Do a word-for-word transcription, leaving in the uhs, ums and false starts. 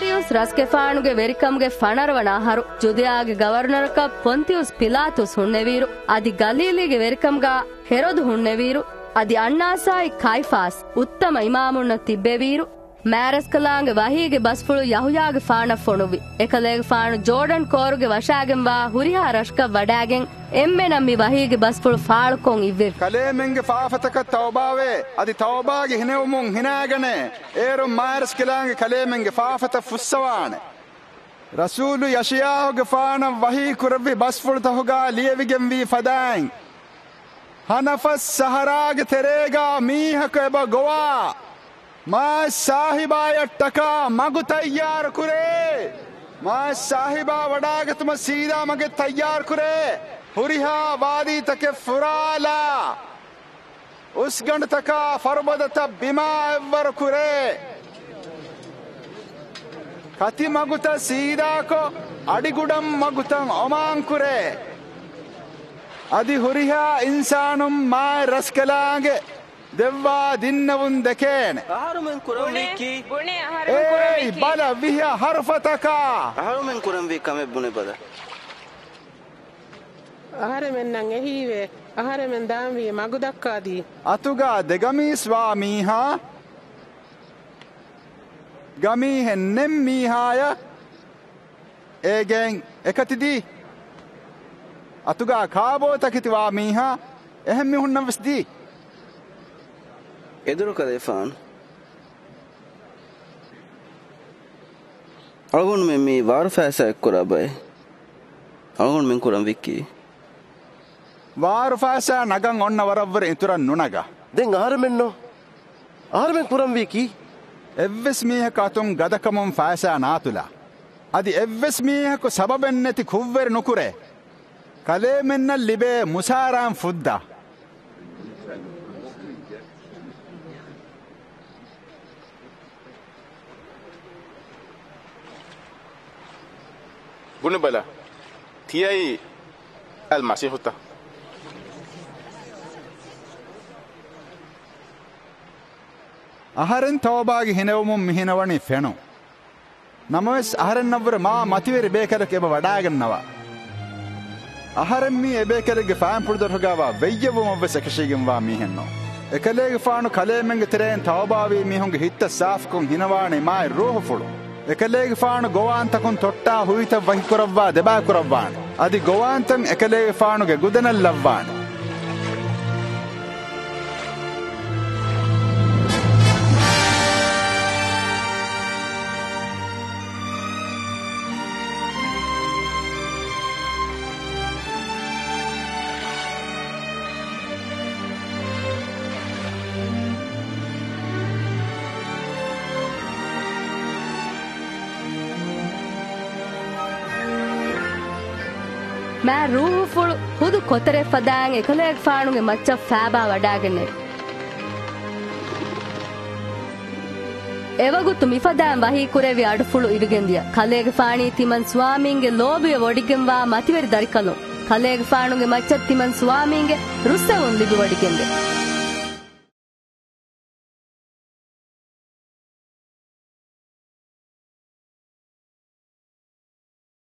ދާރިޔުސް ރަސްގެފާނުގެ ވެރިކަމުގެ ފަނަރަވަނަ އަހަރު، ޖުދިޔާގެ ގަވަރުނަރަކަށް ޕޮންތިއުސް ޕިލާތުސް ހުންނެވިއިރު، އަދި ގަލީލީގެ ވެރިކަމުގަ ހެރޮދު ހުންނެވިއިރު، އަދި އަންނާސާއި ކައިފާސް އުއްތަމަ އިމާމުންނަށް ތިއްބެވިއިރު، މާތް ރަސްކަލާނގެ ވަޙީގެ ބަސްފުޅު ޔަހުޔާގެފާނަށް ފޮނުއްވި. އެކަލޭގެފާނު ޖޯޑަން ކޯރުގެ ވަށާގެންވާ ހުރިހާ ރަށަކަށް ވަޑާގެން، އެންމެނަށް މި ވަޙީގެ ބަސްފުޅު ފާޅުކޮށް އިއްވެވި. ކަލޭމެންގެ ފާފަތަކަށް ތައުބާވޭ، އަދި ތައުބާގެ ހިނެވުމުން ހިނާގަނޭ. އޭރުން މާތް ރަސްކަލާނގެ ކަލޭމެންގެ ފާފަތައް ފުއްސަވާނެ. ރަސޫލު ޔަޝަޔާހުގެފާނަށް ވަޙީ ކުރެއްވި ބަސްފުޅުތަކުގަ ލިޔެވިގެންވީ ފަދައިން، ހަނަފަސް ސަހަރާގެ ތެރޭގަ މީހަކު އެބަ ގޮވާ، މާތް ސާހިބާޔަށްޓަކާ މަގު ތައްޔާރު ކުރޭ. މާތް ސާހިބާ ވަޑާގަތުމަށް ސީދާ މަގެއް ތައްޔާރު ކުރޭ. ހުރިހާ ވާދީތަކެއް ފުރާލާ، އުސްގަނޑުތަކާ ފަރުބަދަތައް ބިމާ އެއްވަރު ކުރޭ. ކަތި މަގުތައް ސީދާކޮށް، އަޑިގުޑަން މަގުތައް އޮމާން ކުރޭ. އަދި ހުރިހާ އިންސާނުން މާތް ރަސްކަލާނގެ ދެއްވާ ދިންނެވުން ދެކޭނެ. އަހަރުމެން ކުރަންވީ ކީ؟ ބުނޭ އަހަރުމެން ކުރަންވީ އޭއް ކީ؟ ބަލަ ވިހަ ހަރުފަތަކާ. އަހަރުމެން ކުރަންވީ ކަމެއް ބުނެބަލަ. އަހަރެމެންނަށް އެހީވޭ. އަހަރެމެން ދާންވީ މަގު ދައްކާދީ. އަތުގަ ދެގަމީސް ވާ މީހާ، ގަމީހެއް ނެތް މީހާޔަށް އޭގެން އެކަތި ދީ. އަތުގަ ކާބޯތަކެތި ވާ މީހާ އެހެން މީހުންނަށް ވެސް ދީ. އެދުރުކަލޭފާނު. އަޅުގަނޑުމެން މީ ވާރު ފައިސާއެއް ކުރާ ބައެއް. އަޅުގަނޑުމެން ކުރަންވީ ކީ؟ ވާރު ފައިސާ ނަގަން އޮންނަ ވަރަށްވުރެ އިތުރަށް ނުނަގާ. ދެން އަހަރެމެންނޯ؟ އަހަރެމެން ކުރަންވީ ކީ؟ އެއްވެސް މީހަކު އަތުން ގަދަކަމުން ފައިސާ ނާތުލާ. އަދި އެއްވެސް މީހަކު ސަބަބެއް ނެތި ކުށްވެރި ނުކުރޭ. ކަލޭމެންނަށް ލިބޭ މުސާރާން ފުއްދާ. ބުނެބަލަ، ތިޔައީ އަލްމަސީޙުތަ؟ އަހަރެން ތައުބާގެ ހިނެވުމުން މިހިނަވަނީ ފެނުން. ނަމަވެސް، އަހަރެންނަށްވުރެ މާ މަތިވެރި ބޭކަލަކު އެބަ ވަޑާގަންނަވާ. އަހަރެން މީ އެބޭކަލެއްގެ ފައިންޕުޅުދޮރުގަވާ ވެއްޔެވުމަށްވެސް އެކަށީގެންވާ މީހެއްނޫން. އެކަލޭގެފާނު ކަލޭމެންގެ ތެރެއިން ތައުބާވީ މީހުންގެ ހިތްތައް ސާފުކޮށް ހިނަވާނީ މާތް ރޫޙުފުޅު. އެކަލޭގެފާނު ގޮވާންތަކުން ތޮއްޓާ ހުއިތައް ވަކިކުރައްވާ ދެބައިކުރައްވާނެ. އަދި ގޮވާންތައް އެކަލޭގެފާނުގެ ގުދަނަށް ލައްވާނެ. މާތް ރޫޙުފުޅު ހުދު ކޮތަރެއް ފަދައިން އެކަލޭގެފާނުގެ މައްޗަށް ފާބާ ވަޑާގެންނެވި. އެވަގުތު މިފަދައިން ވަޙީ ކުރެއްވި އަޑުފުޅު އިވިގެންދިޔަ. ކަލޭގެފާނީ ތިމަން ސުވާމީންގެ ލޯބިވެ ވޮޑިގެންވާ މަތިވެރި ދަރިކަލުން. ކަލޭގެފާނުގެ މައްޗަށް ތިމަން ސުވާމީންގެ ރުއްސެވުން ލިބިވޮޑިގެންދޭ.